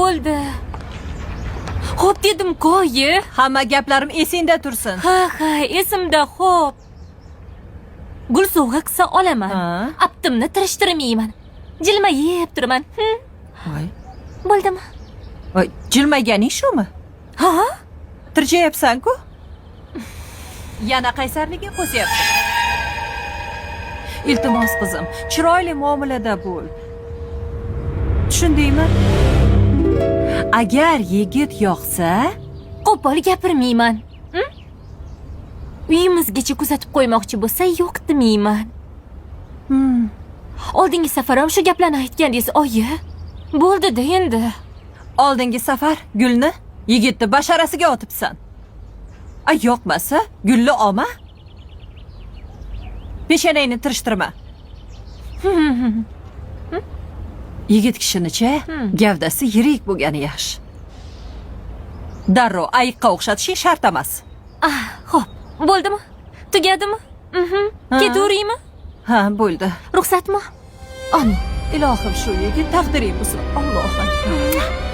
Bo'ldi. Xo'p dedim-ku, oyi. Hamma gaplarim esingda tursin. Ha, esimda, xo'p. Gul sovg'a qilsa olaman. Ha? Aptimni tirishtirmayman. Jilmayib turaman. Voy. Bo'ldimi? Voy, jilmayganing shumi? Ha? Tirjayapsan-ku. Yana qaysarliging qo'zyapti. Iltimos qizim, chiroyli muomalada bo'l. Tushundingmi? Agar yigit yoqsa, Qo'pol gapirmayman. Uyimizgacha kuzatib qo'ymoqchi bo'lsa, yo'q demayman. Oldingi safar ham shu gaplarni aytgandingiz, oyi. Bo'ldi-da endi. Oldingi safar gulni yigitni basharasiga otibsan. A yoqmasa, gulni olma. Peshonangni tirishtirma. Yigit kishinicha gavdasi yirik bo'lgani yaxshi. Darrov ayiqqa o'xshatishing shart emas. Ah, xo'p, bo'ldimi? Tugadimi? Mhm. Ha. Ketaveraymi? Ha, bo'ldi. Ruxsatmi? Omin. Ilohim, shu yigit taqdiring bo'lsin. Allohu akbar.